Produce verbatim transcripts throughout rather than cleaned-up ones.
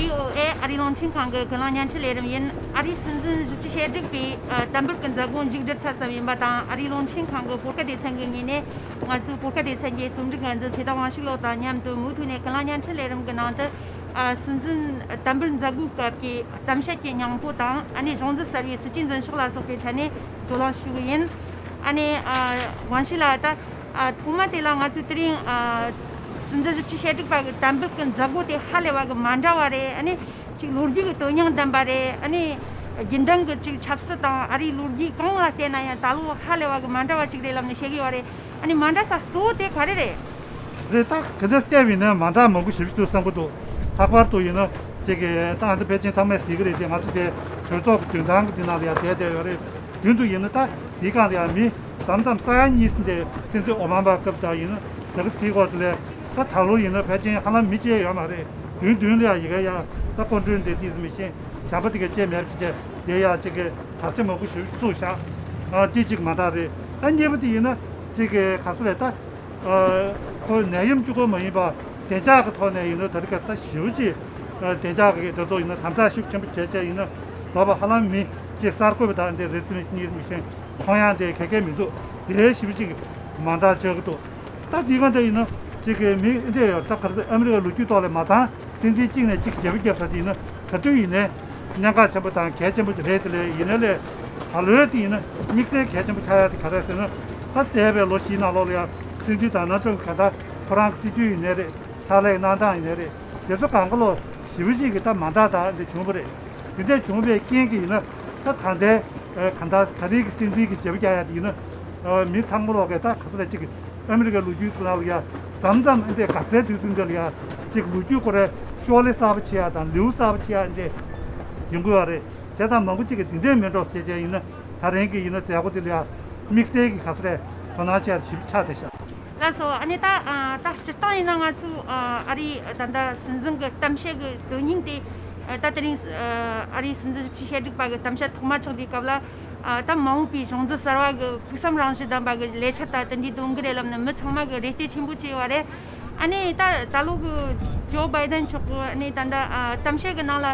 ཨེ་ཨ་རིའི་རླུང་འཕྲིན་ཁང་གི་ཀུན་གླེང་བརྙན་འཕྲིན་ལས་རིམ་ཡིན། ཨ་རིའི་སྲིད་འཛིན་བཞི་བཅུ་ཞེ་དྲུག་པའི་ཨ་དམ་འབུལ་གྱི་མཛད་སྒོ་མཇུག་བསྒྲིལ་ཚར་ཙམ་ཡིན་པ་དང་། ཨ་རིའི་རླུང་འཕྲིན་ཁང་གི་བོད་སྐད་སྡེ་ཚན་གྱི་ངོས་ནས་ང་ཚོའི་བོད་སྐད་སྡེ་ཚན་གྱི་རྩོམ་སྒྲིག་འགན་འཛིན་ཚེ་བརྟན་དབང་ཕྱུག་ལགས་དང་མཉམ་དུ་མུ་མཐུད་ནས་ཀུན་གླེང་བརྙན་འཕྲིན་ལས་རིམ་གྱི་ནང་དུ། ཨ་སྲིད་འཛིན་དམ་འབུལ་མཛད་སྒོའི་སྐབས་ཀྱི་གཏམ་བཤད་ཀྱི་སྙིང་པོ་དང་། ཨ་ནི་གཞུང་འཛིན་གསར་བའི་སྲིད་ཇུས་འཛིན་ཕྱོགས་ལ་སོགས་པའི་ཐད་ནས་བགྲོ་གླེང་ཞུ་གི་ཡིན། ཨ་ནི་ཨ་དབང་ཕྱུག་ལགས། ད་ཨ་ཐོག་མ་དེ་ལ་ང་ཚོས་དེ་རིང་ཨ་སྲིད་འཛིན་བཞི་བཅུ་ཞེ་དྲུག་པ་གི་དམ་འབུལ་གྱི་མཛད་སྒོ་དེ་ཧ་ལས་པ་གི་མ་འདྲ་བ་རེད། ཨ་ནི་ཅིག་ལོ་རྒྱུས་ཀྱི་དོན་སྙིང་ལྡན་པ་རེད། ཨ་ནི་རྒྱུན་ལྡན་གྱི་ཅིག་ཆབ་སྲིད་དང་ཨ་རིའི་ལོ་རྒྱུས་གང་ལ་བལྟས་ན་ཡང་ད་ལོ་ཧ་ལས་པ་གི་མ་འདྲ་བ་ཅིག་རེད་ལབ་ནས་བཤད་གི་ཡོད་རེད། ཨ་ནི་མ་འདྲ་ས་གཙོ་བོ་དེ་ག་རེ་རེད། རེད། ད་ག་འདྲ་བལྟས་པ་ཡིན་ན་མ་འདྲ་མང་པོ་ཞེ་པོ་ཅིག་འདུག་བསམ་གྱི་འདུག། ལྷག་པར་དུ་ཡིན་ན་ཅིག་གི་ད་ཨ་འདི་ཕལ་ཆེར་ཚང་མས་གཟིགས་ཀྱི་རེད། ཅེས་ང་ཚོ་དེ་གྲོས་ཚོགས་ཀྱི་མདུན་ཐང་གི་འདི་ནང་ལ་ཡང་བསྡད་བསྡད་ཡོད་རེད། མདུན་དུ་ཡིན་ན་ད་དེའི་སྒང་ལ་ཡང་མི་མཚམས་མཚམས་ས་ཡ་གཉིས་ཙམ་དེ་སྲིད་འཛིན་ཨོ་བྷ་མ་སྐབས་དང་ཡིན་ན་དེ་ག་དེའི་སྐོར་དེ་ལས་ད་ད་ལོ་ཡིན་ན་ཕལ་ཆེར་ཧ་ལམ་མི་བཅས་ཡོད་མ་རེད། མདུན་མདུན་ལ་ཡང་ཡི་གེ་ཡང་ད་སྐུ་མགྲོན་དེ་དེ་མི་ཤེས་གཞན་པ་དེ་ག་བཅས་མེད་པ་ཅིག་བྱས་དེ་ཡང་ཅིག་གི་དར་ཆ་མང་པོ་ཞིག་བཙུགས་བཞག། ཨ་དེ་གཅིག་མ་འདྲ་རེད། ད་གཉིས་པ་དེ་ཡིན་ན་ཅིག་གི་ག་ཚོད་རེད། ད་ཨ་ཁོ་ནད་ཡམས་གཅིག་པོ་མ་ཡིན་པ་བདེ་འཇགས་ཀྱི་ཐོག་ནས་ཡིན་ན་ད་རེས་ཀ་ད་ཞེ་པོ་ཅིག་ཨ་བདེ་འཇགས་ཀྱི་དེ་ཚོ་ཡིན་ན་དམ་དྲག་ཤུགས་ཆེན་པོ་བྱས་བྱས་ཡིན་ན་ལོ་བ་ཧ་ལམ་མི་ཅིག་གསར་འགོད་པ་དང་འདི་རེད་ཟིན་མི་ཤེས་མཐོང་ཡང་དེ་ག་གེ་མི་འདུག། དེ་ཞེ་པོ་ཅིག་མ་འདྲ་ཆགས་ཀྱི་འདུག། ད་དེའི་སྒང་དེ་ཡིན་ན་ཅིག་གི་མི་འདི་ཡོད་ད་ག་རེ་ཨ་མི་རི་ཀའི་ལོ་རྒྱུས་ཐོག་ལ་མ་ཚང་། སྲིད་འཛིན་གཅིག་ནས་གཅིག་བརྗེ་པོ་བརྒྱབ་ས་དེ་ཡིན་ན་ག་དུས་ཡིན་ནའི་གནད་འགག་ཆེན་པོ་དང་གལ་ཆེན་པོ་རེད། དེ་ལས་ཡིན་ནའི་ལས་ད་ལོའི་དེ་ཡིན་ན་དམིགས་བསལ་གལ་ཆེན་པོ་ཆགས་ཡ་དེ་ག་རེ་ཟེར་ན། ད་འདས་པའི་ལོ་བཞིའི་ནང་ལོགས་ལ་ཡང་སྲིད་འཛིན་ཌོ་ནལ་ཊམ་ག་ད་ཁོ་རང་གི་སྲིད་ཇུས་ཡིན་ནའི་རེད། ཕྱག་ལས་གནང་སྟངས་ཡིན་ནའི་རེད། དེ་ཚོ་གང་ག་ལོ་ཞེ་པོ་ཞིག་གི་ད་མ་འདྲ་ད་འདི་བྱུང་བ་རེད། དེ་འདྲ་བྱུང་བའི་རྐྱེན་གྱིས་ཡིན་ན་ད་ད་ལྟའི་གང་ལྟར་ད་རེས་ཀྱི་སྲིད་འཛིན་གྱི་བརྗེ་པོ་རྒྱག་ཡ་དེ་ཡིན་ན་མི་ཚང་མ་ལོག་གི་ད་ག་ཚོད་ཅིག་ཨ་མི་རི་ཀའི་ལོ་རྒྱུས་ཀྱི་ནང་ལ་ཡ་མཚམས་མཚམས་ཨ་འདྲས་འགག་རྩའི་དུས་ཚོད་འདི་ལ་ཡ་ཅིག་ལོ་རྒྱུས་སྐོར་ར་ཤོག་ལེ་གསར་པ་ཕྱེ་ཡ་དང་ལེའུ་གསར་པ་ཕྱེ་ཡ་ཨ་འདྲས་ཡོང་གི་ཡོད་རེད། བྱས་ཙང་མང་པོ་ཅིག་གིས་འདི་འདྲས་མེད་འགྲོ་ཟེར་བྱས་ཡིན་ན་ད་རིང་གི་ཡིན་ན་མཛད་སྒོ་འདི་ལ་ཡ་དམིགས་བསལ་གྱི་ག་ཚོད་རེད་དོ་སྣང་བྱས་ཞིབ་ཆགས་བསྡད་ཤག། ལགས་སོ། ཨ་ནི་ད་ཨ་ད་སྤྱིར་བཏང་ཡིན་ན་ང་ཚོས་ཨ་ཨ་རིའི་ད་ལྟ་སྲིད་འཛིན་གྱི་གཏམ་བཤད་ཀྱི་དོན་སྙིང་དེ་ཨ་ད་དེ་རིང་ཨ་ཨ་རིའི་སྲིད་འཛིན་བཞི་བཅུ་ཞེ་དྲུག་པ་གི་གཏམ་བཤད་ཐོག་མ་ཆགས་དུས་སྐབས་ལ། ཨ་ད་མ་འོངས་པའི་གཞུང་འཛིན་གསར་བ་གི་ཕུགས་བསམ་རང་བཞིན་ལྡན་པ་གི་ལས་འཆར་དང་དེ་འདྲའི་འདོན་གི་རེད་ལབ་ནས་མི་ཚང་མ་གི་རེ་ལྟོས་ཆེན་པོ་བྱས་ཡོད་རེད། ཨ་ནི་ད་ད་ལོ་གི་ཇོ་བྷའི་ཌེན་མཆོག་གི་ཨ་ནི་ད་ལྟ་ཨ་གཏམ་བཤད་གི་ནང་ལ་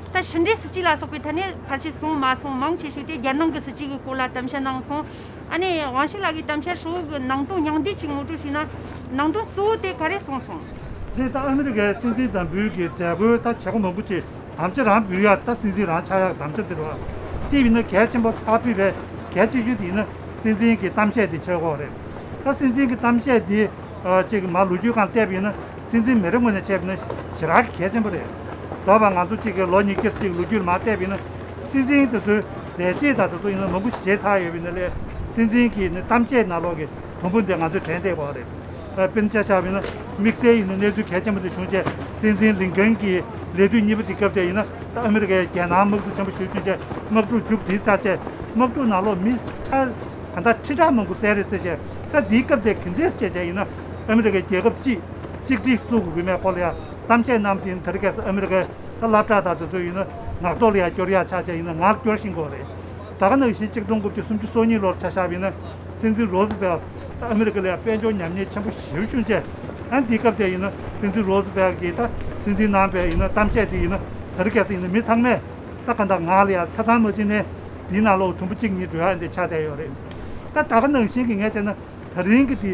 ད་ཕྱི་འབྲེལ་སྲིད་ཇུས་ལ་སོགས་པའི་ཐད་ནས་ཕལ་ཆེར་གསུངས་མ་སོང་། མང་ཆེ་ཤོས་དེ་རྒྱལ་ནང་གི་སྲིད་ཇུས་གི་སྐོར་ལ་གཏམ་བཤད་གནང་སོང་། ཨ་ནི་དབང་ཕྱུག་ལགས་ཀྱིས་གཏམ་བཤད་ཧྲིལ་བོ་གི་ནང་དོན་སྙིང་བསྡུས་ཅིག་ངོ་སྤྲོད་བྱས་ན། ནང་དོན་གཙོ་བོ་དེ་ག་རེ་གསུངས་སོང་། དེ་ད་ཨ་མི་རི་ཀའི་སྲིད་འཛིན་དམ་འབུལ་གྱི་མཛད་སྒོའི་ད་བྱེད་སྒོ་མང་པོ་ཅིག་དམ་བཅའ་རང་འབུལ་ཡག་ད་སྲིད་འཛིན་རང་ཆགས་ཡག་དམ་བཅའ་དེ་རེད་བ། དེ་ཡིན་ན་གལ་ཆེན་པོ་ཕར་ཕུད་པའི་གལ་ཆེ་ཤོས་དེ་ཡིན་ན་སྲིད་འཛིན་གྱི་གཏམ་བཤད་དེ་ཆགས་ཀྱི་ཡོད་རེད། ད་སྲིད་འཛིན་གྱི་གཏམ་བཤད་དེ་ཨ་ཅིག་མ་ལོ་རྒྱུས་སྒང་བལྟས་པ་ཡིན་ན་སྲིད་འཛིན་མི་རབས་ངོས་ནས་བྱས་པ་ཡིན་ན་ཞེ་དྲག་གི་གལ་ཆེན་པོ་རེད། དོགས་པ་ང་ཚོ་གཅིག་གི་ལོ་ཉིས་བརྒྱ་ཅིག་ལོ་རྒྱུས་ལ་མ་བལྟས་པ་ཡིན་ན། སྲིད་འཛིན་དེ་ཚོའི་མཛད་རྗེས་དང་དེ་ཚོ་ཡིན་ན་མང་པོ་ཞིག་བརྗེད་ཚར་ཡོད་པ་ཡིན་ན་ལས། སྲིད་འཛིན་གྱི་ནི་གཏམ་བཤད་ནང་ལོགས་ཀྱི་དུམ་བུ་འདི་ང་ཚོས་དྲན་བསྡད་དགོས་རེད། ཨ་དཔེར་ན་ཆ་བཞག་པ་ཡིན་ན་དམིགས་བསལ་ཡིན་ན་གནས་ཚུལ་གལ་ཆེན་པོ་འདི་བྱུང་རྗེས་སྲིད་འཛིན་ལིན་ཀན་གྱི་ལས་དུས་གཉིས་པ་འདི་སྐབས་དེ་ཡིན་ན་ད་ཨ་མི་རི་ཀའི་རྒྱལ་ནང་དམག་འཁྲུག་ཆེན་པོ་ཞིག་བྱུང་རྗེས་དམག་འཁྲུག་མཇུག་བསྒྲིལ་ཚར་རྗེས་དམག་འཁྲུག་ནང་ལོགས་མི་ཁྲ་གང་ལྟར་ཁྲི་ཕྲག་མང་པོ་བསད་རེད་ཟེར་རྗེས། ད་འདིའི་སྐབས་དེ་ག་འདྲས་བྱས་རྗེས་ཡིན་ན་ཨ་མི་རི་ཀའི་རྒྱལ་ཁབ་གཅིག་གཅིག་སྒྲིལ་བཙུགས་དགོས་མེད་སྐོར་ལ་ཡང་གཏམ་བཤད་གནང་བ་དེ་ཡིན། ད་རེས་ཁ་སང་ཨ་མི་རི་ཀའི་ད་སློབ་གྲྭ་དང་དེ་ཚོ་ཡིན་ན་ངག་ཐོག་ལ་ཡང་སྐྱོར་ཡག་ཆགས་བྱས་ཡིན་ན་ངར་སྐྱོར་བཞིན་ཡོད་རེད། ད་ག་ནང་བཞིན་ཆིག་སྟོང་དགུ་བརྒྱ་སུམ་ཅུ་སོ་གཉིས་ལོར་ཆ་བཞག་པ་ཡིན་ན་སྲིད་འཛིན་རོ་སི་བྷེལ་ད་ཨ་མི་རི་ཀ་ལ་ཡང་དཔལ་འབྱོར་ཉམས་ཉེས་ཆེན་པོ་ཞེ་པོ་བྱུང་རྗེས། ཨ་འདིའི་སྐབས་དེ་ཡིན་ན་སྲིད་འཛིན་རོ་སི་བྷེལ་གྱིས་ད་སྲིད་འཛིན་གནང་བའི་ཡིན་ན་གཏམ་བཤད་དེ་ཡིན་ན་ད་རེས་ཁ་སང་ཡིན་ན་མི་ཚང་མས་ད་ག་འདྲ་ངག་ལ་ཡང་ཆ་ཚང་མ་བྱིན་ནས་འདིའི་ནང་ལོགས་དུམ་བུ་གཅིག་གཉིས་འགྲོ་ཡག་འདི་ཆགས་བསྡད་ཡོད་རེད། ད་ད་ག་ནང་བཞིན་གྱི་ངས་བྱས་ན། ད་རིང་གི་དེ་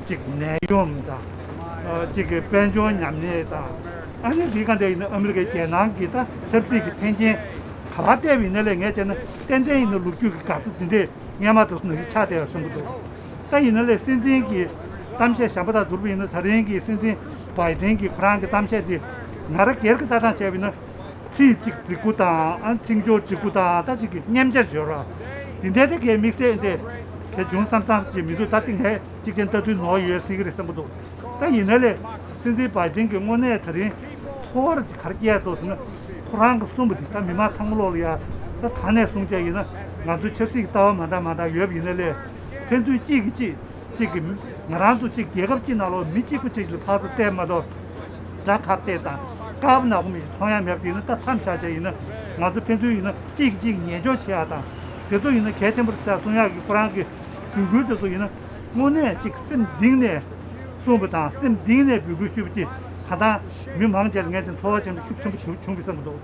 གཅིག་ནད་ཡམས་དང་། ཨ་གཅིག་གི་དཔལ་འབྱོར་ཉམས་ཉེས་དང་། ཨ་ནི་འདི་ག་འདྲ་ཡིན་ན་ཨ་མི་རི་ཀའི་རྒྱལ་ནང་གི་ད་ཆབ་སྲིད་ཀྱི་འཐེན་འཁྱེར་ག་པར་བལྟས་པ་ཡིན་ན་ལས་ངས་བྱས་ན་ཏན་ཏན་ཡིན་ན་ལོ་རྒྱུས་ཀྱི་འགག་རྩ་འདི་འདྲས་སྔས་མ་དེ་ཚོ་ནང་བཞིན་ཆགས་བསྡད་ཡོད་བསམ་གྱི་འདུག། ད་ཡིན་ན་ལས་སྲིད་འཛིན་གྱི་གཏམ་བཤད་གཞན་པ་དང་བསྡུར་བ་ཡིན་ན་ད་རིང་གི་སྲིད་འཛིན་བྷའི་ཌེན་གྱི་ཁོ་རང་གི་གཏམ་བཤད་དེ་ང་རང་སྒེར་གྱི་ལྟ་སྟངས་བྱས་པ་ཡིན་ན། ཚིག་གཅིག་འགྲིག་པོ་དང་ཨ་ཚིག་སྦྱོར་འགྲིག་པོ་དང་ད་ཅིག་གི་སྙན་ཆ་སྦྱོར་བ། འདི་འདྲའི་དེ་གའི་དམིགས་བསལ་འདི་གའི་བྱུང་བསམ་བསམ་ཅིག་མི་འདུག། ད་དེ་ངས་གཅིག་ཀྱང་ལྟ་དུས་ནོར་ཡོད་སྲིད་ཀྱི་རེད་བསམ་གྱི་འདུག། ད་ཡིན་ན་ལས་སྲིད་འཛིན་བྷའི་ཌེན་གྱིས་དངོས་གནས་ད་རིང་ཚོར་བ་ཅིག་ག་རེ་སྐྱེས་འདུག་ཟེར་ན། ཁོ་རང་གིས་གསུངས་པ་དེ་ད་མི་མང་ཚང་མ་ལོག་ལ་ཡ་ད་ད་ནས་གསུངས་བྱས་ཡིན་ན་ང་ཚོའི་ཆབ་སྲིད་ཀྱི་ལྟ་བ་མ་འདྲ་མ་འདྲ་ཡོད་པ་ཡིན་ན་ལས་ཕན་ཚུན་གཅིག་གིས་གཅིག་གཅིག་གིས་ང་རང་ཚོ་གཅིག་རྒྱལ་ཁབ་གཅིག་ནང་ལོགས་མི་གཅིག་པུ་གཅིག་ལ་ཕར་ཚུར་བལྟས་མ་གཏོགས་དགྲ་ཁ་གཏད་དང་དཀར་པོ་ནག་པོ་མི་ཞིག་མཐོང་ཡ་མེད་པ་དེ་ཡིན་ན། ད་མཚམས་བཞག་བྱས་ཡིན་ན་ང་ཚོ་ཕན་ཚུན་ཡིན་ན་གཅིག་གིས་གཅིག་ཉན་འཇོག་བྱེད་ཡ་དང་དེ་ཚོ་ཡིན་ན་གལ་ཆེན་པོ་རེད་ཟེར་གསུང་ཡག་གི་ཁོ་རང་གི་འབོད་སྐུལ་དེ་ཚོ་ཡིན་ན་དངོས་གནས་གཅིག་སེམས་གཏིང་ནས་གསུངས་པ་དང་སེམས་གཏིང་ནས་འབོད་སྐུལ་ཞུས་པ་ཅིག་ ད་ལྟ་མི་མང་ཆེ་ལ་ངས་ཀྱང་ཚོར་བ་ཅན་དུ་ཤུགས་ཆེན་པོ་བྱུང་བྱུང་བའི་བསམ་གྱི་འདུག་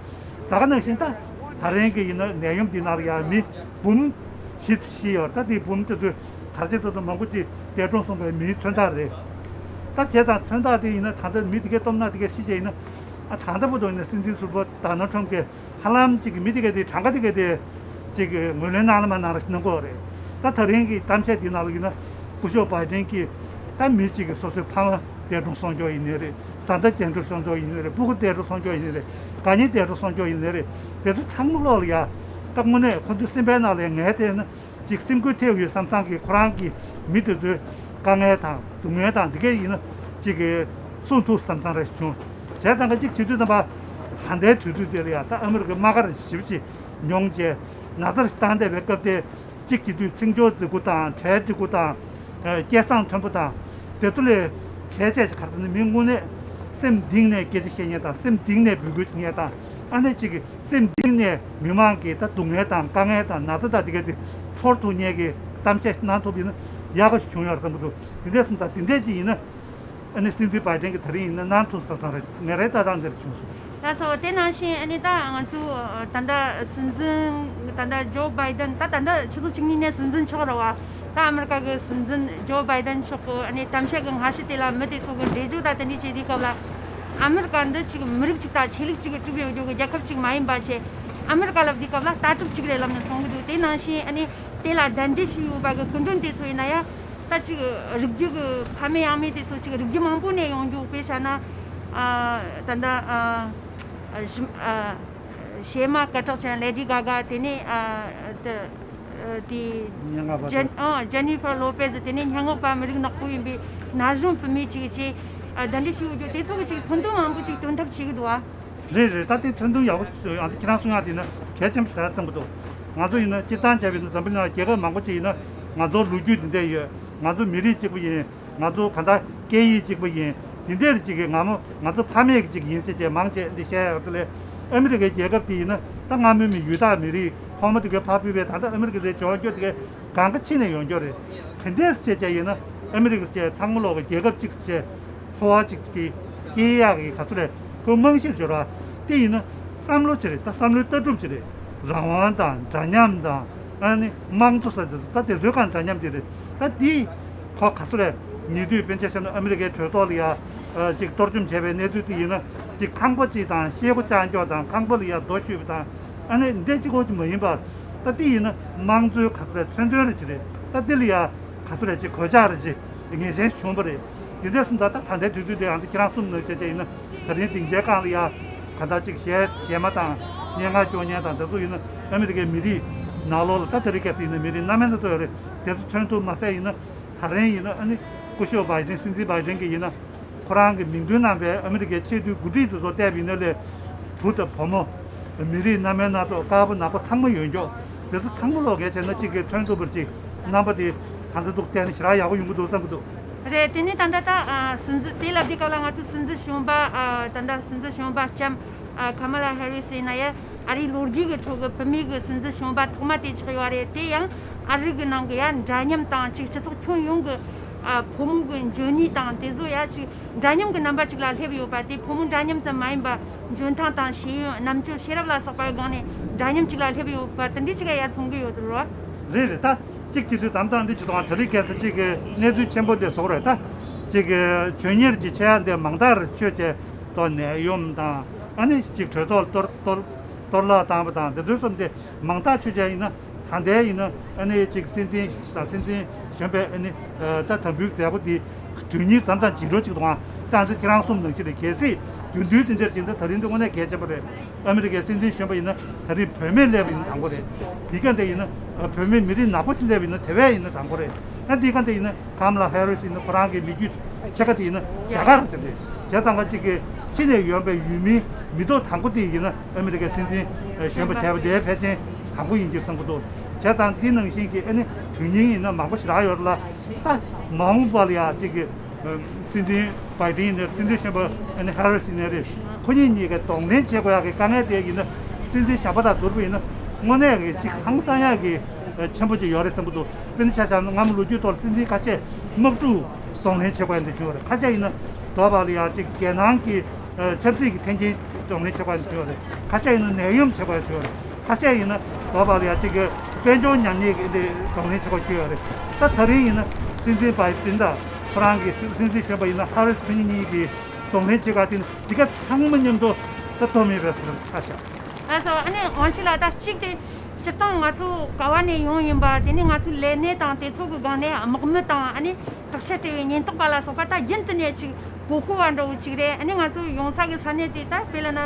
ད་ག་ནང་བཞིན་ད་ད་རིང་གི་ཡིན་ན་ནད་ཡམས་འདི་ནང་ལ་ཡང་མི་འབུམ་བཞི་བཞི་ཡོད། ད་དེའི་འབུམ་དེ་ཚོས་དར་ཆ་དེ་ཚོ་མང་པོ་ཅིག་འདས་གྲོངས་སོང་བའི་མིའི་མཚོན་རྟགས་རེད། ད་བྱས་ཙང་མཚོན་རྟགས་དེ་ཡིན་ན་ད་ལྟ་མི་དེ་གའི་སྟོབས་ན་དེ་གའི་ཤི་བྱས་ཡིན་ན་ཨ་ད་ལྟ་བར་དུ་ཡིན་ན་སྲིད་འཛིན་ཟུར་པ་ཌོ་ནལ་ཊམ་གྱིས་ཧ་ལམ་གཅིག་གི་མི་དེ་ག་དེ་གྲངས་ཀ་དེ་ག་དེ་གཅིག་གི་ངོས་ལེན་གནང་ལ་མ་གནང་ར་ཞིག་གནང་གི་ཡོད་རེད། ད་ད་རིང་གི་གཏམ་བཤད་འདི་ནང་ལ་ཡིན་ན་སྐུ་ཞབས་བྷའི་ཌེན་གྱིས་ད་མི་གཅིག་གི་སོ་སོའི་ཕ་མ་འདས་གྲོངས་སོང་ཀྱོག་ཡིན་ནའི་རེད། བཟའ་ཟླ་འདས་གྲོངས་སོང་ཀྱོག་ཡིན་ནའི་རེད། སྤུ་གུ་འདས་གྲོངས་སོང་ཀྱོག་ཡིན་ནའི་རེད། དགའ་ཉེ་འདས་གྲོངས་སོང་ཀྱོག་ཡིན་ནའི་རེད། དེ་ཚོ་ཚང་མ་ལོག་ལ་ཡ་ད་དངོས་གནས་ཁོ་ཚོའི་སེམས་པའི་ནང་ལ་ངས་དེ་ན་ཅིག་སེམས་འགུལ་ཐེབས་ཡོད་བསམ་བསམ་གྱིས་ཁོ་རང་གི་མི་དེ་ཚོའི་དཀའ་ངལ་དང་སྡུག་བསྔལ་དང་འདི་གས་ཡིན་ན་ཅིག་གི་གསུང་ཐུབ་བསམ་བསམ་རེ་བྱུང་། བྱས་ཙང་ཀ་ཅིག་བྱེད་དུས་ཙམ་པ་ད་ལྟའི་དུས་ཚོད་དེ་ལ་ཡ་ད་ཨ་མི་རི་ཀའི་དམག་སྒར་ཞིབ་ཅིག་མྱོང་བྱས་ན་ཚར་བཏང་བསྡད་པའི་སྐབས་དེ་གཅིག་བྱེད་དུས་ཚིག་སྦྱོར་མཛེས་པོ་དང་གྲལ་འགྲིག་པོ་དང་། སྐད་གསང་མཐོན་པོ་དང་། དེ་ཚོ་ལས་གལ་ཆེ་ཆེ་ག་རེ་ཟེར་ན་མི་དངོས་གནས་སེམས་གཏིང་ནས་སྐད་ཆ་བཤད་མཁན་དང་སེམས་གཏིང་ནས་འབོད་སྐུལ་བྱེད་མཁན་དང་ཨ་ནེ་གཅིག་གི་སེམས་གཏིང་ནས་མི་མང་གི་ད་སྡུག་བསྔལ་དང་དཀའ་ངལ་དང་ན་ཚ་དང་དེ་ག་དེ་ཚོར་ཐུབ་མཁན་གྱི་གཏམ་བཤད་གནང་ཐུབ་ཡིན་ན་ཡག་པ་ཞིག་བྱུང་ཡོད་རེད་བསམ་གྱི་འདུག་དེ་འདྲས་སོང་ཙང་དེ་འདྲས་ཅིག་ཡིན་ན་ཨ་ནེ་སྲིད་འཛིན་བྷའི་ཌེན་གྱིས་ད་རིང་ཡིན་ན་གནང་ཐུབ་ས་ཙང་རེད། ངས་རེད་ལྟ་སྟངས་འདིར་བྱུང་སོང་། ལགས་སོ། དེ་ནང་བཞིན་ཨ་ནི་ད་ང་ཚོ་ད་ལྟ་སྲིད་འཛིན་ད་ལྟ་ཇོ་བྷའི་ཌེན་ད་ད་ལྟ་ཆུ་ཚོད་བཅུ་གཉིས་ནས་སྲིད་འཛིན་ཆགས་རེད་བ། ད་ཨ་མི་རི་ཀ་གི་སྲིད་འཛིན་ཇོ་བྷའི་ཌེན་མཆོག་གི་ཨ་ནི་གཏམ་བཤད་ཀྱི་སྔ་ཕྱི་དེ་ལ་མི་དེ་ཚོ་གི་འགྲེལ་བརྗོད་ད་དེ་འདྲས་བྱེད་དུས་སྐབས་ལ་ཨ་མི་རི་ཀ་འདི་ཅིག་མི་རིགས་གཅིག་དང་ཆོས་ལུགས་གཅིག་གིས་གྲུབ་ཡོད་རྒྱུ་གི་རྒྱལ་ཁབ་གཅིག་མ་ཡིན་པ་བྱས། ཨ་མི་རི་ཀ་ལབ་དུས་སྐབས་ལ་ལྟ་གྲུབ་གཅིག་རེད་ལབ་ནས་གསུང་གི་འདུག་དེ་ནང་བཞིན་ཨ་ནི་དེ་ལ་གདན་འདྲེན་ཞུས་ཡོད་པ་གི་སྐུ་མགྲོན་དེ་ཚོ་ཡིན་ན་ཡང་ད་ཅིག་རིགས་རྒྱུད་གི་ཕ་མེས་ཡང་མེས་དེ་ཚོ་ཅིག་རིགས་རྒྱུད་མང་པོ་ནས་ཡོང་རྒྱུ་དཔེ་བྱས་ན་ཨ་ད་ལྟ་ཨ་ཨ་ཞི་ཨ་གཞས་མ་སྐད་གྲགས་ཅན་ལེ་ཌི་གྷ་གྷ། དེ་ནས་ཨ་ད་ཨ་དེ་སྙན་ངག་པ་ཇེན་ཨ་ཇེ་ནི་ཧྥར་ལོ་པེ་ཛི། དེ་ནས་སྙན་ངག་པ་མི་རིགས་ནག་པོ་ཡིན་པའི་ན་གཞོན་བུད་མེད་ཅིག་བཅས་ཨ་གདན་འདྲེན་ཞུ་རྒྱུ་དེ་ཚོ་གི་ཅིག་མཚོན་དོན་མང་པོ་ཅིག་སྟོན་ཐབས་བྱེད་ཀྱི་འདུག་ཨ། རེད་རེད། ད་དེ་མཚོན་དོན་ཡག་པོ་ཡང་ཁྱེད་རང་གསུང་ཡག་དེ་ནི་གལ་ཆེན་པོ་ཞིག་རེད་བསམ་གྱི་འདུག་ང་ཚོ་ཡིན་ན་སྤྱིར་བཏང་བྱས་པ་ཡིན་ན་འཛམ་བུ་གླིང་ལ་རྒྱལ་ཁབ་མང་པོ་ཅིག་ཡིན་ན་ང་ཚོ་ལོ་རྒྱུས་འདི་འདྲ་ཡོད། ང་ཚོ་མི་རིགས་གཅིག་པ་ཡིན། ང་ཚོ་གང་ལྟར་སྐད་ཡིག་གཅིག་པ་ཡིན། འདི་འདྲ་ཅིག་གི་ང་མོ་ང་ཚོ་ཕ་མེས་ཀྱི་ཅིག་ཡིན་ཟེར་བྱས་མང་ཆེ་འདི་བཤད་ཡག་དེ་ལས་ཨ་མི་རི་ཀའི་རྒྱལ་ཁབ་དེ་ཡིན་ན་ད་སྔ་མོའི་མི་ཡུལ་དག་མི་རིགས་ཐོག་མ་དེ་གའི་ཕར་ཕུད་པའི་ད་ལྟ་ཨ་མི་རི་ཀ་དེ་འབྱོར་འགྱུར་དེ་གའི་གང་ག་ཕྱི་ནས་ཡོང་རྒྱུ་རེད། ག་འདྲས་བྱས་བྱས་ཡིན་ན་ཨ་མི་རི་ཀ་བཅས་ཚང་མ་ལོག་གི་རྒྱལ་ཁབ་གཅིག་བྱས་ཚོར་བ་གཅིག་གི་སྐྱེ་ཡག་གི་ག་ཚོད་རེད། ཁོའི་རྨང་གཞིར་འབྱོར་བ་དེ་ཡིན་ན་བསམ་བློ་ཅིག་རེད། ད་བསམ་བློའི་ལྟ་གྲུབ་ཅིག་རེད། རང་དབང་དང་འདྲ་མཉམ་དང་ཨ་ནི་དམངས་གཙོ་ཟེར་དེ་ད་དེ་ཚོའི་སྒང་འདྲ་མཉམ་དེ་རེད། ད་དེ་ཁོ་ག་ཚོད་རེད། ཉེ་དུས་དཔེར་ན་ཆ་བཞག་ན་ཨ་མི་རི་ཀའི་གྲོས་ཚོགས་ལ་ཡ་ཅིག་གཏོར་བཅོམ་བྱས་པའི་གནས་ཚུལ་དེ་ཡིན་ན་ཅིག་ཁང་པ་ཅིག་དང་ཤེལ་སྒོ་བཅག་འཇོག་དང་ཁང་པ་ལ་ཡ་རྡོ་གཞུས་པ་དང་ཨ་ནི་འདི་གཅིག་པོ་ཅིག་མ་ཡིན་པར་ད་དེ་ཡིན་ན་དམངས་གཙོའི་ག་ཚོད་རེད། མཚོན་དོན་རེ་ཅིག་རེད། ད་དེ་ལ་ཡ་ག་ཚོད་རེད་ཅིག་གོད་ཆག་རེ་ཅིག་ངེས་ཅན་ཞིག་བྱུང་བ་རེད། དེ་འདྲ་སོང་ཙང་ད་ད་ལྟའི་དུས་ཚོད་དེ་ཡང་ཁྱེད་རང་གསུམ་ནང་བྱས་བྱས་ཡིན་ན་ད་རིང་སྡིངས་ཆའི་སྒང་ལ་ཡ་ག་འདྲ་ཅིག་གཞས་གཞས་མ་དང་སྙན་ངག་སྐྱོར་མཁན་དང་དེ་ཚོ་ཡིན་ན་ཨ་མི་རི་ཀའི་མི་རིགས་ནང་ལོགས་ལ་ད་དེ་རིང་ཁ་སང་ཡིན་ན་མི་རིགས་སྣ་མིན་སྣ་ཚོགས་ཡོད་རེད། དེ་ཚོ་ཐོན་ཐུབ་མ་ཟད་ཡིན་ན་ད་རིང་ཡིན་ན་ཨ་ནི་སྐུ་ཞབས་བྷའི་ཌེན་སྲིད་འཛིན་བྷའི་ཌེན་གྱིས་ཡིན་ན་ཁོ་རང་གི་མིང་འདོན་གནང་བའི་ཨ་མི་རི་ཀའི་ཆེས་མཐོའི་འགོ་ཁྲིད་དེ་ཚོ་བལྟས་པ་ཡིན་ན་ལས་བུ་དང་བུ་མོ་མི་རིགས་སྣ་མིན་སྣ་ཚོགས་དཀར་པོ་ནག་པོ་ཚང་མ་ཡོད་འགྱོག་དེ་ཚོ་ཚང་མ་ལོག་གལ་ཆེ་ན་གཅིག་གིས་ཐོན་ཐུབ་པར་ཅིག་རྣམ་པ་དེ་ད་ལྟ་འདུག་བལྟས་ན་ཞེ་དྲག་ཡག་པོ་ཡོང་གི་འདུག་བསམ་གྱི་འདུག་རེད། དེ་ནས་ད་ལྟ་ད་ཨ་སྲིད་འཛིན་དེ་ལ་དེ་སྐབས་ལ་ང་ཚོའི་སྲིད་འཛིན་གཞོན་པ་ཨ་ད་ལྟ་སྲིད་འཛིན་གཞོན་པ་ལྕམ་ཨ་ཁ་མ་ལ་ཧེ་རི་སི་ཡིན་ན་ཡ་ཨ་རིའི་ལོ་རྒྱུས་ཀྱི་ཁྲོད་ཀྱི་བུད་མེད་ཀྱི་སྲིད་འཛིན་གཞོན་པ་ཐོག་མ་དེ་ཆགས་ཡོད་རེད། དེ་ཡང་ཨ་རི་གི་ནང་གི་ཡ་འདྲ་མཉམ་དང་ཅིག་སྤྱི་ཚོགས་ཁྱོན་ཡོངས་ཀྱི་ཨ་ཕོ་མོ་གི་འཇོན་ནུས་དང་དེ་ཚོ་ཡ་ཅིག་འདྲ་མཉམ་གྱི་རྣམ་པ་གཅིག་ལ་སླེབས་ཡོད་པ་དེ་ཕོ་མོ་འདྲ་མཉམ་ཙམ་མ་ཡིན་པ་འཇོན་ཐང་དང་ཤེས་ཡོན་རྣམ་དཔྱོད་ཤེས་རབ་ལ་སོགས་པའི་སྒང་ནས་འདྲ་མཉམ་གཅིག་ལ་སླེབས་ཡོད་པ་དེ་འདྲ་གཅིག་ལ་ཡ་མཚོན་གྱི་ཡོད་རེད། རེད་རེད། ད་གཅིག་བྱེད་དུས་དམ་དང་འདི་བྱེད་དང་དེ་རིང་ཁ་སང་གཅིག་གི་གནས་ཚུལ་ཆེན་པོ་འདི་བཟོ་རེད། ད་གཅིག་གི་མཆོད་གཉེར་གྱི་ཆེ་ཡ་འདི་མང་དག་རེ་མཆོད་བྱས་ཏོ་ནད་ཡམས་དང་ཨ་ནི་གཅིག་གྲོས་ཚོགས་གཏོར་གཏོར་གཏོར་བརླག་བཏང་བ་དང་དེ་ཚོའི་སོམ་དེ་མང་དག་མཆོད་བྱས་ཡིན་ན། ད་ལྟའི་ཡིན་ན་ཨ་ནི་གཅིག་སྲིད་འཛིན་དང་སྲིད་འཛིན་གཞོན་པའི་ཨ་ནི་ད་དམ་འབུལ་མཛད་སྒོ་འདི་དུས་ཉིན་ཙམ་ཙམ་བྱེད་རོགས་གཅིག་དང་ད་ཚོ་ཁྱེད་རང་གསུམ་ནང་ཆེ་རེད། གལ་སྲིད་རྒྱུན་དུ་དེ་འདྲར་བྱེད་ན་ད་རིང་འདི་དངོས་གནས་གལ་ཆེན་པོ་རེད། ཨ་མི་རི་ཀའི་སྲིད་འཛིན་གཞོན་པ་ཡིན་ན་ད་རིང་བུད་མེད་སླེབས་ཡིན་ན་དང་པོ་རེད། འདི་ག་འདི་ཡིན་ན་བུད་མེད་མི་རིགས་ནག་པོ་ཞིག་སླེབས་ཡིན་ན་དེ་བས་ཡིན་ན་དང་པོ་རེད། ཨ་འདི་ག་འདི་ཡིན་ན་ཀམ་ལ་ཧེ་རི་སི་ཡིན་ན་ཁོ་རང་གི་མི་རྒྱུད་ཕྱེད་ཀ་དེ་ཡིན་ན་རྒྱ་གར་ཟེར་རེད། བྱས་ཙང་ཀ་གཅིག་གི་ཕྱི་ནས་ཡོང་པའི་ཡུལ་མིའི་མི་ཐོག་དང་པོ་དེ་ཡིན་ན་ཨ་མི་རི་ཀའི་སྲིད་འཛིན་གཞོན་པ་བྱས་པ་དེ་ཕལ་ཆེར་དང་པོ་ཡིན་གྱི་བསམ་གྱི་འདུག་བྱས་ཙང་འདི་ནང་བཞིན་གྱི་ཨ་ནི་དོན་སྙིང་ཡིན་ན་མང་པོ་ཞེ་དྲག་ཡོད་རེད་ལ། ད་མ་འོངས་པ་ལ་ཡང་གཅིག་གི་སྲིད་འཛིན་བྷའི་ཌེན་ཡིན་ནའི་སྲིད་འཛིན་གཞོན་པ་ཨ་ནི་ཧེ་རི་སི་ཡིན་ནའི་རེད། ཁོ་གཉིས་གཉིས་ཀས་གདོང་ལེན་བྱེད་དགོས་ཡག་གི་དཀའ་ངལ་དེ་ཡིན་ན་སྲིད་འཛིན་གཞན་པ་དང་བསྡུར་བ་ཡིན་ན་དངོས་གནས་ཀྱི་གཅིག་ཧང་སང་ཡག་གི་ཆེན་པོ་ཅིག་ཡོད་རེད་བསམ་གྱི་འདུག་དཔེར་ན་ཆ་བཞག་ན་སྔ་མོ་ལོ་རྒྱུས་ཐོག་ལ་སྲིད་འཛིན་ཁ་ཤས་དམག་འཁྲུག་གདོང་ལེན་བྱེད་དགོས་ཡག་འདི་བྱུང་བ་རེད། ཁ་ཤས་ཡིན་ན་ དོ་བ་ལ་ཡ་གཅིག་རྒྱལ་ནང་གི་ཨ་ཆབ་སྲིད་ཀྱི་འཐེན་འཁྱེར་གདོང་ལེན་བྱེད་པ་བྱས་ཡོད་རེད། ཁ་ཤས་ཡིན་ན་ནད་ཡམས་བྱེད་པ་བྱས་ཡོད་རེད། ཁ་ཤས་ཡིན་ན་དོ་བ་ལ་ཡ་གཅིག་གི་དཔལ་འབྱོར་ཉམས་ཉེས་ཀྱི་འདི་གདོང་ལེན་བྱེད་པ་བྱས་ཡོད་རེད། ད་ད་རིང་ཡིན་ན་སྲིད་འཛིན་བྷའི་ཌེན་དང་ཁོ་རང་གི་སྲིད་འཛིན་གཞོན་པ་ཡིན་ན་ཧ་རིས་ཁོ་གཉིས་གཉིས་ཀྱི་གདོང་ལེན་བྱེད་ག་དེ་ནི་འདི་ག་ཚང་མ་མཉམ་དུ་ད་ཐོབ་མེད་པའི་བཟོ་འདྲ་ཆགས་ཤག་ལགས་སོ། ཨ་ནི་དབང་ཕྱུག་ལགས། ད་གཅིག་དེ་སྤྱིར་བཏང་ང་ཚོ་ག་བ་ནས་ཡོང་ཡིན་པ། དེ་ནས་ང་ཚོའི་ལས་གནས་དང་དེ་ཚོ་གི་སྒང་ནས་དམག་མི་དང་ཨ་ནི་དྲག་ཆས་སྤྲས་པའི་ཉེན་རྟོག་པ་ལ་སོགས་པ་ད་རྒྱུན་དུ་ནས་ཅིག་གོ་གོ་བ་འདྲ་བོ་ཅིག་རེད། ཨ་ནི་ང་ཚོ་ཡོང་ས་གི་ས་གནས་དེ་ད་དཔེར་ན་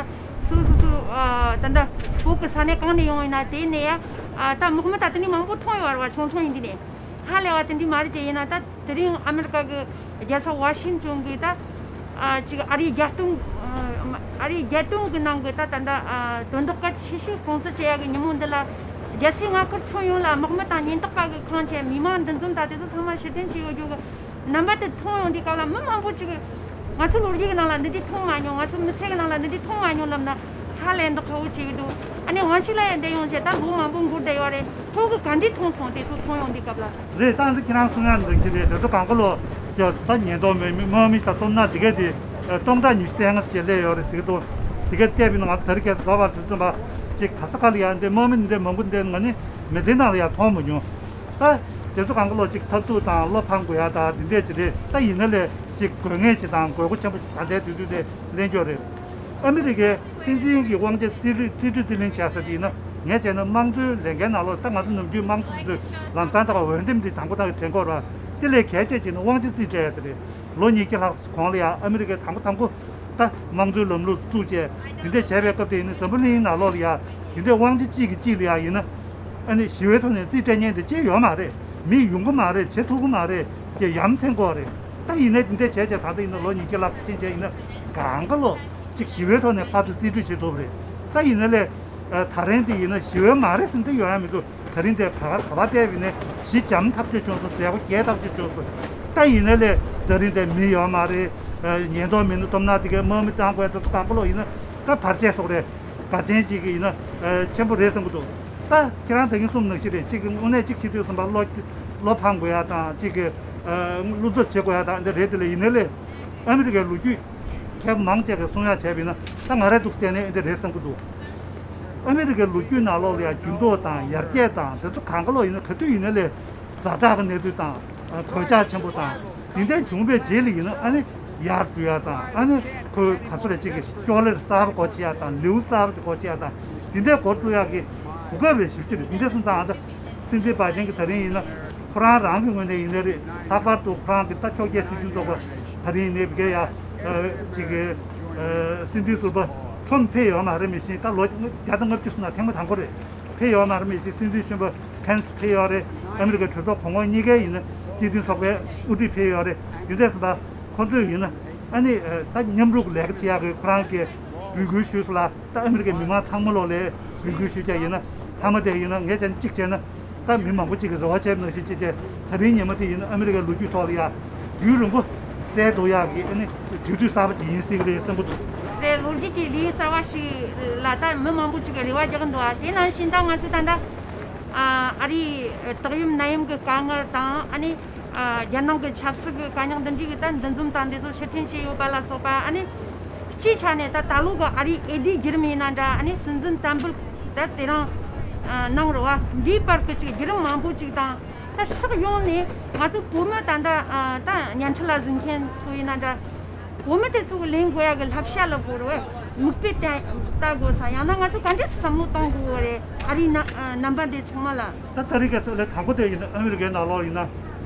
སུ་སུ་སུ་ཨ་ད་ད་བོད་གི་ས་གནས་གང་ནས་ཡོང་ཡིན་ན་དེ་ནས་ཡ་ཨ་ད་དམག་མི་ད་དེ་ནས་མང་པོ་མཐོང་ཡོད་རེད་བ། ཆུང་ཆུང་ཡིན་དུས་ནས། ཧ་ལས་པ་དེ་འདྲ་མ་རེད། དེ་ཡིན་ན་ད་དེ་རིང་ཨ་མེ་རི་ཀ་གི་རྒྱལ་ས་ཝ་ཤིང་ཊོན་གི་ད་ཨ་ཅིག་ཨ་རིའི་རྒྱལ་སྟོན་ཨ་རིའི་རྒྱལ་སྟོན་གི་ནང་གི་ད་ད་ད་ཨ་དོན་དག་གལ་ཆེ་ཤོས་སྲུང་བརྩི་བྱེད་ཡ་གི་ཉིན་མོ་འདི་ལ། རྒྱལ་སའི་མངའ་ཁུལ་ཁྱོན་ཡོངས་ལ་དམག་མི་དང་ཉེན་རྟོག་པ་གི་ཁོངས་ཀྱི་མི་མང་འདུ་འཛོམས་དང་དེ་ཚོ་ཚང་མ་ཕྱིར་འཐེན་བྱས་ཡོད་རྒྱུ་གི་རྣམ་པ་དེ་མཐོང་ཡོང་དུས་སྐབས་ལ་མི་མང་པོ་ཅིག་ང་ཚོ་ལོ་རྒྱུས་ཀྱི་ནང་ལ་འདི་འདྲའི་མཐོང་མ་མྱོང་། ང་ཚོ་མི་ཚེ་གི་ནང་ལ་འདི་འདྲའི་མཐོང་མ་མྱོང་ལབ་ན་ཧ་ལས་མདོག་ཁ་པོ་བྱེད་ཀྱི་འདུག་ཨ་ནི་དབང་ཕྱུག་ལགས་ཡང་འདིར་ཡོང་བྱས་ད་ལོ་མང་པོ་འགོར་བསྡད་ཡོད་རེད། ཁྱོད་ཀྱིས་ག་འདྲས་མཐོང་སོང་། དེ་ཚོ་མཐོང་ཡོང་དུས་སྐབས་ལ། རེད། ད་འདི་ཁྱེད་རང་གསུང་ཡག་འདི་འདྲ་ཞིག་རེད། དེ་ཚོ་གང་ག་ལོ་ཅོ་ད་ཉེན་རྟོག་མི་མི་དམག་མི་དང་བསྡོམས་ན་དེ་གས་དེ་སྟོང་ཕྲག་ཉི་ཤུ་རྩ་ལྔ་ཅིག་སླེབས་ཡོད་རེད་ཟེར་གྱི་འདུག་དེ་གས་བལྟས་པ་ཡིན་ན་ང་ཚོ་ད་རེས་ཁ་སང་རྫོགས་པ་ཚོད་ཚོད་པ་ཅིག་ག་ས་ག་ལ་ཡ་འདི་དམག་མི་འདི་མང་པོ་འདི་ང་ནི་མི་ཚེ་ནང་ལ་ཡ་མཐོང་མ་མྱོང་། ད་དེ་ཚོ་གང་ག་ལོ་ཅིག་ཐབས་སྡུག་དང་བློ་ཕམ་དགོས་ཡ་ད་འདི་འདྲས་ཅིག་རེད། ད་ཡིན་ན་ལས་ཅིག་དགོས་ངེས་ཅིག་དང་དགོས་མཁོ་ཆེན་པོ་ད་ལྟའི་དུས་ཚོད་དེ་ལེན་རྒྱུ་རེད། ཨ་མི་རི་ཀའི་སྲིད་འཛིན་གྱི་དབང་ཆ་རྩིས་སྤྲོད་རྩིས་སྤྲོད་རྩིས་ལེན་བྱ་ས་དེ་ཡིན་ན་ངས་བྱས་ན་དམངས་གཙོའི་ལས་འགན་ནང་ལོགས། ད་ང་ཚོ་ནམ་རྒྱུན་དམངས་གཙོ་ཟེར་དུས་ལམ་སང་ད་ག་འོས་འདེམས་དེ་དང་པོ་ད་ག་དྲན་དགོས་ར། དེ་ལས་གལ་ཆེ་ཆེ་ན་དབང་ཆ་རྩིས་སྤྲད་ཡ་དེ་རེད། ལོ་ཉིས་བརྒྱ་ལྷག་གོང་ལ་ཡ་ཨ་མི་རི་ཀའི་དང་པོ་དང་པོ་ད་དམངས་གཙོའི་ལམ་ལུགས་བཙུགས་བྱས་དེ་འདྲས་བྱས་པའི་སྐབས་དེ་ཡིན་ན་འཛམ་བུ་གླིང་ནང་ལོགས་ལ་ཡ་དེ་འདྲས་དབང་ཆ་གཅིག་གིས་གཅིག་ལ་ཡ་ཡིན་ན་ཨ་ནི་ཞི་བའི་ཐོག་ནས་རྩིས་སྤྲད་མཁན་དེ་ཅིག་ཡོད་མ་རེད། མི་ཡོང་གི་མ་རེད། བྱེད་ཐུབ་ཀྱི་མ་རེད་ཅེས་ཡ་མཚན་དགོས་རེད། ད་ཡིན་ནའི་དེ་འདྲས་བྱས་བྱས་ད་ལྟ་ཡིན་ན་ལོ་ཉིས་བརྒྱ་ལྷག་ཕྱིན་བྱས་ཡིན་ན་གང་ག་ལོ་ཅིག་ཞི་བའི་ཐོག་ནས་ཕར་ཚུར་རྩིས་སྤྲོད་བྱེད་ཐུབ་རེད། ད་ཡིན་ན་ལས་ད་རིང་དེ་ཡིན་ན་ཞི་བའི་མ་རེད་ཟེར་འདི་ཡོང་ཡ་མི་འདུག་ད་རིང་དེ་ག་ག་པར་བལྟས་པ་ཡིན་ནའི་ཞི་འཇམ་ཐག་ཆོད་བྱུང་སོང་། མཛད་སྒོ་རྒྱས་ཐག་ཆོད་བྱུང་སོང་། ད་ཡིན་ན་ལས་ད་རིང་དེ་མི་ཡོད་མ་རེད། ཉེན་རྟོག་མི་འདུག་སྟོབས་ན་དེ་གའི་དམག་མི་བཏང་དགོས་ད་ཚོ་གང་ག་ལོ་ཡིན་ན་ད་བར་ཆད་སོགས་རེད། ག་ཅན་ཅིག་གི་ཡིན་ན་ཆེན་པོ་རེད་བསམ་གི་འདུག་ད་ཁྱེད་རང་ད་གིན་གསུངས་ནང་བཞིན་རེད། གཅིག་གི་དངོས་གནས་གཅིག་བྱེད་དུས་ཙམ་པ་བློ་བློ་ཕམ་དགོས་ཡ་དང་གཅིག་གི་བློ་འཚབ་བྱེད་དགོས་ཡ་དང་འདི་རེད། དེ་ལས་ཡིན་ན་ལས་ཨ་མི་རི་ཀའི་ལོ་རྒྱུས་མཁས་པ་མང་ཆེ་གིས་གསུང་ཡ་བྱས་པ་ཡིན་ན་ད་ང་རང་འདུག་བལྟས་ནས་འདི་རེད་བསམ་གི་འདུག་ཨ་མི་རི་ཀའི་ལོ་རྒྱུས་ནང་ལོགས་ལ་ཡང་འགྱུར་ལྡོག་དང་ཡར་རྒྱས་དང་དེ་ཚོ་གང་ག་ལོག་ཡིན་ན་ག་དུས་ཡིན་ན་ལས་ཛ་དྲག་གི་གནས་ཚུལ་དང་གོད་ཆག་ཆེན་པོ་དང་དེ་འདྲ་བྱུང་བའི་རྗེས་ལ་ཡིན་ན་ཨ་ནི་ཡར་འགྲོ་ཡ་དང་ཨ་ནི་ཁོ་ག་ཚོད་རེ་ཅིག་གི་ཤོག་ལྷེ་གསར་པ་སྒོ་ཕྱེ་ཡ་དང་ལེའུ་གསར་པ་ཅིག་སྒོ་ཕྱེ་ཡ་དང་དེ་འདྲའི་འགོ་བཙུགས་ཡ་གི་གོ་སྐབས་རེ་ཞིབ་ཅིག་རེད། དེ་འདྲ་སོང་ཙང་ཨ་ད་སྲིད་འཛིན་བྷའི་ཌེན་གྱི་ད་རིང་ཡིན་ན་ཁོ་རང་རང་གི་ངོས་ནས་ཡིན་ན་རེད། ལྷག་པར་དུ་ཁོ་རང་གི་ད་ཕྱོགས་འགལ་སྲིད་དོན་ཚོགས་པ་ད་རིང་ནས་བི་གའི་ཡ་ཅིག་གི་སྲིད་འཛིན་ཟུར་པ་ཁྲོམ་ཕེབས་ཡོད་མ་རེད། མི་ཤེས། ད་ལོ་བརྒྱ་དང་ལྔ་བཅུ་སོང་ན་ཐེངས་མ་དང་པོ་རེད། ཕེབས་ཡོད་མ་རེད། མི་ཤེས། སྲིད་འཛིན་གཞོན་པ་ཕེན་སི་ཕེབས་ཡོད་རེད། ཨ་མི་རི་ཀའི་གྲོས་ཚོགས་གོང་འོག་གཉིས་ཀའི་ཡིན་ན་སྤྱི་མཐུན་ཚོགས་པའི་དབུ་ཁྲིད་ཕེབས་ཡོད་རེད། དེ་འདྲ་སོང་ཙང་ཁོ་ཚོས་ཡིན་ན་ཨ་ནི་ད་མཉམ་རུབ་ལས་ཀ་བྱེད་ཡག་གི་ཁོ་རང་གིས་འབོད་སྐུལ་ཞུས་སོང་ལ། ད་ཨ་མི་རི་ཀའི་མི་མང་ཚང་མ་ལོག་ལ་འབོད་སྐུལ་ཞུས་བྱས་ཡིན་ན་མཐའ་མ་དེ་ཡིན་ན་ངས་བྱས་ན་གཅིག་བྱས་ན་ད་མི་མང་པོ་གཅིག་གིས་རེ་བ་བྱས་པ་ནང་བཞིན་གཅིག་བྱས་ད་རིང་ཉི་མ་དེ་ཡིན་ན་ཨ་མི་རི་ཀའི་ལོ་རྒྱུས་ཐོག་ལ་ཡ་རྒྱུན་རིང་པོ་གསལ་འདུག་ཡག་གི་ཨ་ནི་དུས་ཚོད་གསར་པ་ཅིག་ཡིན་སྲིད་ཀྱི་རེད་བསམ་གྱི་འདུག་རེད། ལོ་རྒྱུས་ཀྱི་ལེའུ་གསར་བ་ཞིག་ལ་ད་མི་མང་པོ་གཅིག་གིས་རེ་བ་རྒྱག་གི་འདུག་ཨ་དེ་ནང་བཞིན་ད་ང་ཚོ་ད་ལྟ་ཨ་རིའི་ཏོག་དབྱིབས་ནད་ཡམས་ཀྱི་དཀའ་ངལ་དང་ཨ་ནི་ཨ་རྒྱལ་ནང་གི་ཆབ་སྲིད་ཀྱི་དཀའ་རྙོག་འདི་འདྲའི་གི་ད་འདུ་འཛོམས་དང་འདི་ཚོ་ཕྱིར་འཐེན་བྱས་ཡོད་པ་ལ་སོགས་པ། ཨ་ནི་སྤྱིའི་ཆ་ནས་ད་ད་ལོ་གི་ཨ་རིའི་འོས་བསྡུའི་བརྒྱུད་རིམ་ཡིན་ན་འདྲ། ཨ་ནི་སྲིད་འཛིན་དམ་འབུལ་ད་དེ་རིང་ཨ་གནང་རེད་བ། འདིའི་བར་གྱི་ཅིག་བརྒྱུད་རིམ་མང་པོ་ཅིག་དང་། ད་ཕྱོགས་ཡོངས་ནས་ང་ཚོ་བོད་མི་ད་ལྟ་ཨ་ད་བརྙན་འཕྲིན་ལ་གཟིགས་མཁན་ཚོ་ཡིན་ན་འདྲ། བོད་མི་དེ་ཚོ་གི་ལེན་དགོས་ཡ་གི་བསླབ་བྱ་ལབ་དགོས་རེད་བས། མིག་དཔེ་བསྟན་ལྟ་དགོས་ས། ཡང་ན་ང་ཚོ་ག་འདྲས་སེ་བསམ་བློ་གཏོང་དགོས་རེད། ཨ་རིའི་ན་རྣམ་པ་འདི་ཚང་མ་ལ། ད་ད་རེས་ཀྱི་གསོལ་ལས་དང་པོ་དེ་ཡིན་ན་ཨ་མི་རི་ཀའི་ནང་ལོགས་ཡིན་ན་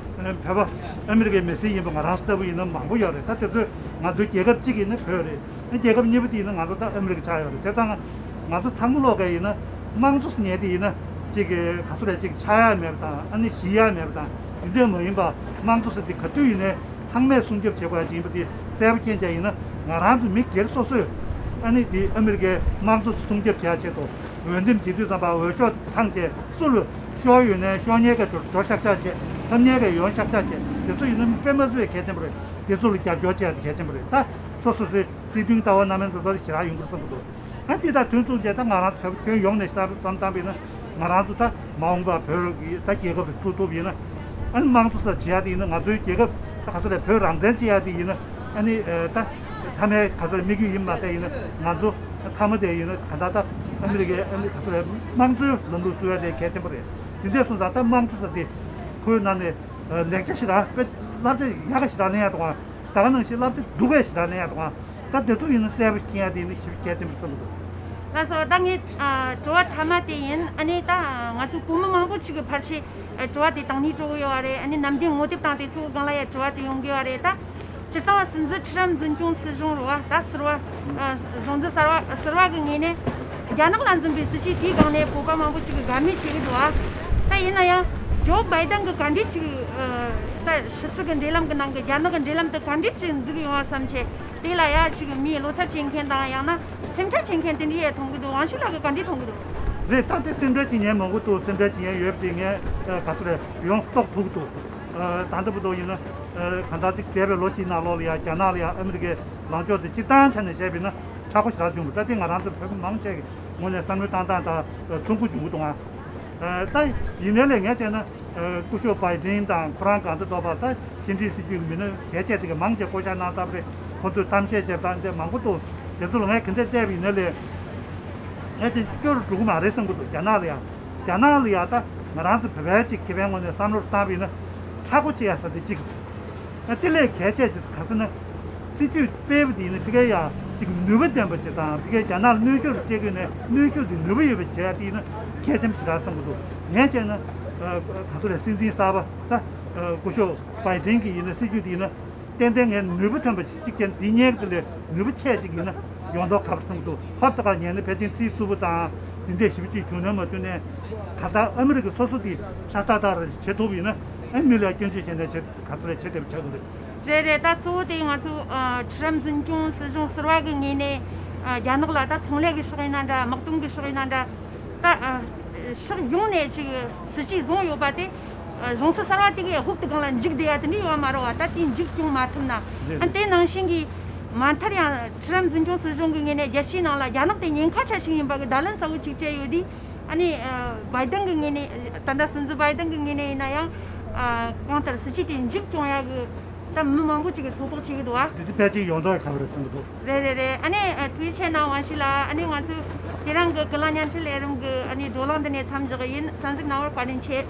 བོད་པ་ཨ་མི་རི་ཀའི་མི་སེར་ཡིན་པ་ང་རང་ཚོ་ལྟ་བུ་ཡིན་ན་མང་པོ་ཡོད་རེད། ད་དེ་ཚོས་ང་ཚོའི་རྒྱལ་ཁབ་གཅིག་ཡིན་ན་བོད་རེད། རྒྱལ་ཁབ་གཉིས་པ་དེ་ཡིན་ན་ང་ཚོ་ད་ཨ་མི་རི་ཀ་ཆགས་ཡོད་རེད། བྱས་ཙང་ང་ཚོ་ཚང་མ་ལོག་ག་ཡིན་ན་དམངས་གཙོ་ཟེར་མཁན་དེ་ཡིན་ན་གཅིག་གི་ག་ཚོད་རེད་ཅིག་ཆགས་ཡ་མེད་པ་དང་ཨ་ནི་ཞི་ཡ་མེད་པ་དང་དེ་འདྲ་མ་ཡིན་པ། དམངས་གཙོ་ཟེར་དེ་ག་དུས་ཡིན་ནའི་ཚང་མས་སྲུང་སྐྱོབ་བྱེད་དགོས་ཡ་ཅིག་ཡིན་པ་དེ་གསལ་པོ་མཁྱེན་བྱས་ཡིན་ན་ང་རང་ཚོ་མི་སྒེར་སོ་སོས་ཨ་ནི་དེ་ཨ་མི་རི་ཀའི་དམངས་གཙོ་སྲུང་སྐྱོབ་བྱེད་ཡ་ཆེད་དུ་འོས་འདེམས་བྱེད་དུས་ཙམ་པ་འོས་ཤོག་འཐེན་བྱས་སུ་ལ་ཤོར་ཡོད་ནའི་ཤོར་མཁན་ག་འགྲོ་ཤག་ཤག་བྱས། འཐོབ་མཁན་ག་ཡོང་ཤག་ཤག་བྱས། དེ་ཚོ་ཡིན་ན་མི་དཔེ་མ་སྲིད་པའི་གལ་ཆེན་པོ་རེད། དེ་ཚོ་ལ་རྒྱབ་སྐྱོར་བྱེད་ཡ་དེ་གལ་ཆེན་པོ་རེད། ད་སོ་སོ་སོའི་སྲིད་དོན་ལྟ་བ་སྣ་མིན་སོ་སོ་ཞེ་དྲག་ཡོང་གི་རེད་བསམ་གི་འདུག་ཨ་འདི་དང་དོན་མཚུངས་བྱས་ད་ང་རང་ཚོ་བོད་ཁྱོན་ཡོངས་ནས་བསམ་བསམ་བཏང་བ་ཡིན་ན་ང་རང་ཚོ་ད་མ་འོངས་པར་བོད་ཀྱི་ད་རྒྱལ་ཁབ་རེ་བཙུགས་ཐུབ་ཡིན་ན་ཨ་ནི་དམངས་གཙོ་ས་བྱེད་ཡ་དེ་ཡིན་ན་ང་ཚོའི་རྒྱལ་ཁབ་ད་ག་ཚོད་རེད། བོད་རང་བཙན་བྱེད་ཡ་དེ་ཡིན་ན་ ཨ་ནི་ད་མཐའ་མའི་ག་ཚོད་དམིགས་ཡུལ་ཡིན་མ་ཟད་ཡིན་ན་ང་ཚོ་མཐའ་མ་དེ་ཡིན་ན་ག་ད་ད་ཨ་མི་རི་ཀའི་ཨ་ནི་ག་ཚོད་དམངས་གཙོའི་ལམ་ལུགས་བཟོ་ཡ་དེ་གལ་ཆེན་པོ་རེད། དེ་འདྲ་སོང་ཙང་ད་དམངས་གཙོ་ཟེར་དེ་ཁོའི་ནང་ནས་ལེགས་ཆ་ཞེ་དྲག་དཔེ་བསླབ་བྱ་ཡག་ག་ཞེ་དྲག་ལེན་ཡ་དང་ད་ག་ནང་བཞིན་བསླབ་བྱ་སྡུག་ག་ཞེ་དྲག་ལེན་ཡ་དང་ད་དེ་ཚོ་ཡིན་ན་གསལ་པོ་ཤེས་ཡ་དེ་ཡིན་ན་ཞེ་པོ་གལ་ཆེན་པོ་བསམ་གི་འདུག་ལགས་སོ། ད་ངའི་ཨ་དྲི་བ་མཐའ་མ་དེ་ཡིན། ཨ་ནི་ད་ང་ཚོ་བོད་མི་མང་པོ་ཅིག་གི་ཕལ་ཆེར་ཨ་དྲི་བ་དེ་དང་ནི་དྲི་གི་ཡོད་རེད། ཨ་ནི་ནམ་རྒྱུན་ངོ་དེབ་དང་དེ་ཚོ་གི་སྒང་ལ་ཡ་དྲི་བ་དེ་ཡོང་གི་ཡོད་རེད། ད་སྤྱིར་བཏང་བ་སྲིད་འཛིན་ཁྲི་རབས་འཛིན་སྐྱོང་སྲིད་གཞུང་རེད་བ། ད་ཟུར་བ་ཨ་གཞུང་འཛིན་གསར་བ་གསར་བ་གི་ངོས་ནས་རྒྱ་ནག་ལ་འཛིན་པའི་སྲིད་ཇུས་དེའི་སྒང་ནས་བོད་པ་མང་པོ་ཅིག་གི་དགའ་མོས་བྱེད་གི་འདུག་ཨ། ད་ཡིན་ན་ཡང་ཇོ་བྷའི་ཏན་གི་ག་འདྲས་ཅིག་ཨ་ད་ཕྱི་སྲིད་གི་འབྲེལ་ལམ་གི་ནང་གི་རྒྱ་ནག་གི་འབྲེལ་ལམ་དེ་ག་འདྲས་ཅིག་འཛུགས་ཡོང་བ་བསམ་བྱས། དེ་ལ་ཡ་ཅིག་མིའི་བློ་འཚབ་བྱེད་མཁན་དང་ཡང་ན་སེམས་ཁྲལ་བྱེད་མཁན་དེ་འདྲ་ཡ་མཐོང་གི་འདུག་དབང་ཕྱུག་ལགས་ཀྱིས་ག་འདྲ་མཐོང་གི་འདུག་རེད། ད་དེ་སེམས་ཁྲལ་བྱེད་མཁན་མང་པོ་འདུག་སེམས་ཁྲལ་བྱེད་མཁན་ཡོད་པ་དེ་ངས་ཨ་ག་ཚོད་རེད་ཡོངས་རྟོགས་ཐུབ་ཀྱི་འདུག་ཨ་ད་ལྟ་བར་དུ་ཡིན་ན་ཨ་གང་ལྟར་ཅིག་འདས་པའི་ལོ་བཞིའི་ནང་ལོགས་ལ་ཡ་རྒྱ་ནག་ལ་ཡ་ཨ་མི་རི་ཀའི་ལངས་ཕྱོགས་དེ་སྤྱིར་བཏང་ཆ་ནས་བཤད་པ་ཡིན་ན་མཁྲེགས་པོ་ཞེ་དྲག་བྱུང་འདུག་ད་དེ་ང་རང་ཚོ་བོད་པ་མང་ཆེ་གི་ངོས་ནས་བསམ་བློ་བཏང་སྟངས་དང་ཨ་མཚུངས་པོ་བྱུང་གི་འདུག་ཨ། ཨ་ད་ཡིན་ནའི་ལས་ངས་བྱས་ན་ཨ་སྐུ་ཞབས་བྷའི་ཏིན་དང་ཁོ་རང་གང་ལྟར་ལྟོས་པ་ད་ཕྱི་འབྲེལ་སྲིད་ཇུས་ཀྱི་མི་སྣ་གལ་ཆེ་དེ་ག་མང་ཆེ་བསྐོ་བཞག་གནང་ཚར་བ་རེད། ཁོ་ཚོས་གཏམ་བཤད་བྱས་པ་དང་འདི་མང་པོ་འདུག་དེ་ཚོ་ལ་ངས་ག་འདྲས་བལྟས་པ་ཡིན་ནའི་ལས་ངས་དེ་སྐྱོ་རུ་འགྲོ་གི་མ་རེད་བསམ་གི་འདུག་རྒྱ་ནག་ལ་ཡང་རྒྱ་ནག་ལ་ཡང་ད་ང་རང་ཚོ་བོད་པའི་ཅིག་ཁེ་ཕན་ངོས་ནས་བསམ་བློ་བཏང་བ་ཡིན་ན་མཁྲེགས་པོ་བྱེད་ཡ་ས་དེ་གཅིག་རེད། ཨ་དེ་ལས་གལ་ཆེ་ཆེ་ག་ཟེར་ན། སྲིད་ཇུས་སྤེལ་བ་དེ་ཡིན་ན་ཕ་གིར་ཡ་གཅིག་ནུས་པ་ལྡན་པ་ཅིག་དང་ཕ་གིར་རྒྱ་ནག་ལ་གནོན་ཤུགས་སྤྲད་དགོས་ནས་གནོན་ཤུགས་དེ་ནུས་པ་ཡོད་པ་བྱས་དེ་ཡིན་ན་གལ་ཆེན་པོ་ཞེ་དྲག་བསམ་གི་འདུག་ངས་བྱས་ན་ཨ་ག་ཚོད་རེད། སྲིད་འཛིན་གསར་པ་ད་ཨ་སྐུ་ཞབས་བྷའི་ཏིན་གྱི་ཡིན་ན་སྲིད་ཇུས་དེ་ཡིན་ན་ཏན་ཏན་ངས་ནུས་པ་ཐོན་པ་ཞིག་གཅིག་ཀྱང་འདི་ཉན་གི་དེ་ལས་ནུས་པ་ཆེ་ཅིག་ཡིན་ན་ཡོང་མདོག་ཁ་པོ་བསམ་གི་འདུག་ཧོབ་ཏེ་ཁ་ཉན་ན་ཕལ་ཆེར་ཚིག་རྩུབ་པོ་དང་དེ་འདྲས་ཞེ་པོ་ཅིག་བྱུང་ན་མ་བྱུང་ནས་ག་ད་ཨ་མི་རི་ཀ་སོ་སོ་དེ་ཧྲ་ཏག་ཏག་རེ་བྱེད་ཐུབ་ཡིན་ན་ཨ་མི་ལ་སྐྱོན་བརྗོད་བྱས་ནས་བྱེད། ག་ཚོད་རེད་བྱེད་ཐུབ་ཆགས་ཀྱི་འདུག་རེད་རེད། ད་གཙོ་བོ་དེ་ང་ཚོ་ཨ་ཁྲི་རབས་འཛིན་སྐྱོང་སྲིད་གཞུང་ཟུར་པ་གི་ངོས་ནས་ཨ་རྒྱ་ནག་ལ་ད་ཚོང་ལས་ཀྱི་ཕྱོགས་ཡིན་ན་འདྲ། དམག་དོན་གྱི་ཕྱོགས་ཡིན་ན་འདྲ། ད་ཨ་ཕྱོགས་ཡོངས་ནས་ཅིག་སྲིད་ཇུས་བཟུང་ཡོད་པ་དེ་ཨ་གཞུང་སྲིད་གསར་པ་དེ་གའི་འོག་ཏུ་སྒང་ལ་འཇུག་བསྡད་ཡ་དེ་འདྲ་ཡོད་མ་རེད་བ། ད་དེ་འཇུག་སྐྱོང་མ་ཐུབ་ན། རེད་ཨ་རེད། དེ་ནང་བཞིན་གྱི་མ་མཐར་ཡང་ཁྲི་རབས་འཛིན་སྐྱོང་སྲིད་གཞུང་གི་ངོས་ནས་རྒྱལ་སྤྱིའི་ནང་ལ་རྒྱ་ནག་དེ་ཉེན་ཁ་ཆེ་ཞིག་ཡིན་པ་གི་བརྡ་ལན་གསལ་བོ་ཅིག་སྤྲད་ཡོད་དུས། ཨ་ནི་ཨ་བྷའི་ཏན་གི་ངོས་ནས་ད་ལྟ་སྲིད་འཛིན་བྷའི་ཏན་གི་ངོས་ནས་ཡིན་ན་ཡང་ཨ་གང་ལྟར་སྲིད་ཇུས་དེ་མཇུག་སྐྱོང་ཡ་གི་ད་མི་མང་པོ་ཅིག་གིས་ཚོད་དཔག་བྱེད་ཀྱི་འདུག་ཨ། དེ་དེ་ཕལ་ཆེར་ཡོང་མདོག་ཁ་པོ་རེད་བསམ་གྱི་འདུག་རེད་རེད་རེད། ཨ་ནི་ཨ་ཐུགས་རྗེ་ཆེ་གནང་དབང་ཕྱུག་ལགས། ཨ་ནི་ང་ཚོས་དེ་རིང་གི་ཀུན་གླེང་བརྙན་འཕྲིན་ལས་རིམ་གི་ཨ་ནི་བགྲོ་གླེང་འདི་ནས་མཚམས་འཇོག་གི་ཡིན། གསན་གཟིགས་གནང་བར་བཀའ་དྲིན་ཆེ།